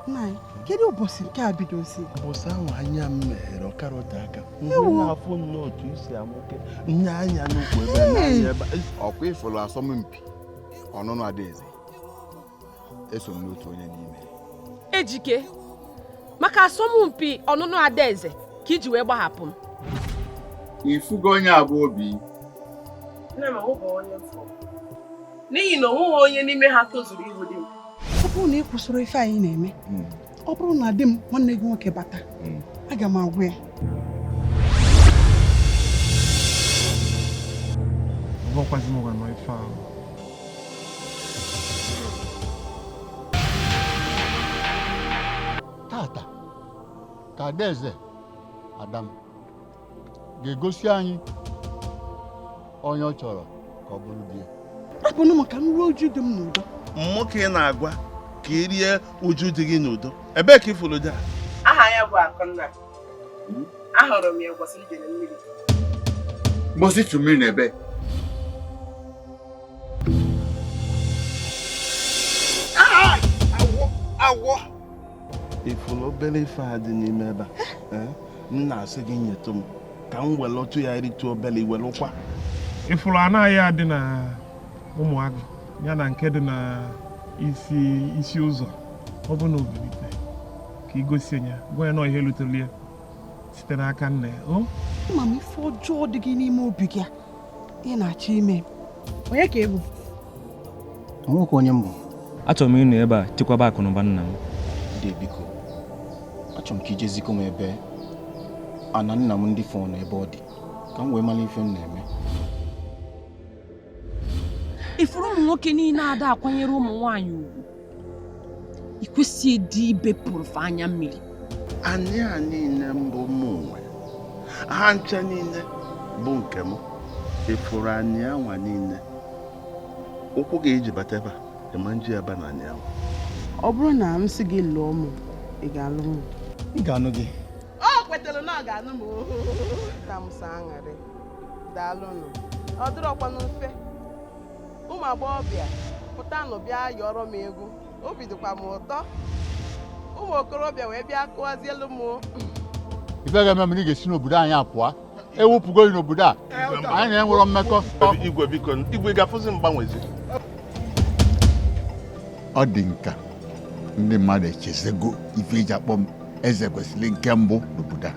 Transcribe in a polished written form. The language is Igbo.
Nna anyị, kedu ụbọchị nke a bidozi? Ụbọchị ahụ anya m meghere ọkara ote aka m na-afụ nnọọ otu i si amụke nye anya n'ukwu ebe n'anya ebe. Ọkwa ị fụlụ asọmpi ọnụnụ Adaeze, eso m n'otu onye n'ime. Ejike, maka asọmpi ọnụnụ Adaeze ka i ji wee gbahapụ m. Ị fụgo onye a bụ Obi? Nne m, ọ bụ onye m fụrụ n'ihi na o nweghị onye n'ime ha tozuru ịbụ di m. Ọ bụrụ na ị kwụsịrị ife anyị na-eme, ọ bụrụ na di m nwanne gị nwoke bata, aga m agwa ya. Ọbọkwazi m gwa nọ ife ahụ. Tata ka Adaeze ada m ga-egosi anyị onye ọ chọrọ ka ọ bụrụ di ya. Rapụnụ m ka m ruo uju di m n'udo. Mmụ ka ị na-agwa ka ị rie uju di gị n'udo, ebee ka ị fụrụ di a? Aha ya bụ Akụnna. Ahụrụ m ya ụbọchị m jere mmiri. Mbọsị chu mmiri n'ebe. Awọ ị fụrụ obere ife a dị n'ime ebe a, m na-asị gị nyetụ m ka m welụtụ ya ritụ obere iwelụkwa. Ị fụrụ anaghị adị na Ụmụagụ ya na nke dị na isi isi ụzọ, ọ bụ na o bilite ka i gosi ya, gwa ya na ihe lutere ya site n'aka nna ya o. Ama m ife ọjọọ dị gị n'ime obi gị a ị na-achọ ime. Onye ka ị bụ? Onwekwa onye m bụ. Achọrọ m ịnọ ebe a chekwaba akụnụba nna m. De biko, achọrọ m ka i je zikọ m ebe ana nna m ndị fọ na ebe ọ dị ka m wee mara ife m na-eme. Ị fụrụ ụmụ nwoke niile ada akwanyere ụmụ nwaanyị ugwu, ị kwesịghị ịdị ibepụrụ fa anya mmiri. Anyị a niile mbụ mụ nwe ha ncha niile bụ nke m. Ị fụrụ anyị anwa niile ụkwụ ga-eji bata ebe a ịma nji ebe na anyị anwa. Ọ bụrụ na m sị gị lụọ m, ị ga-alụ m? M ga-anụ gị. Ọ kwetara na ọ ga-anụ m. Ka m sọ aṅụrị. Daalụnụ. Ọ dịrọkwanụ mfe. Ụmụ agbọghọbịa pụtanụ bịa yọrọ m egwu, obi dịkwa m ụtọ. Ụmụ okorobịa wee bịa kụwazielu m. Ife ga-eme m na ị ga-esi n'obodo anyị apụọ, ewepụgo gị n'obodo a, anyị na-enwerọ mmekọ. Igwe biko, igwe ga-afụzi mgbanwezi. Ọ dị nka ndị mmadụ echezego ife eji akpọ m Ezekwesili nke mbụ n'obodo a.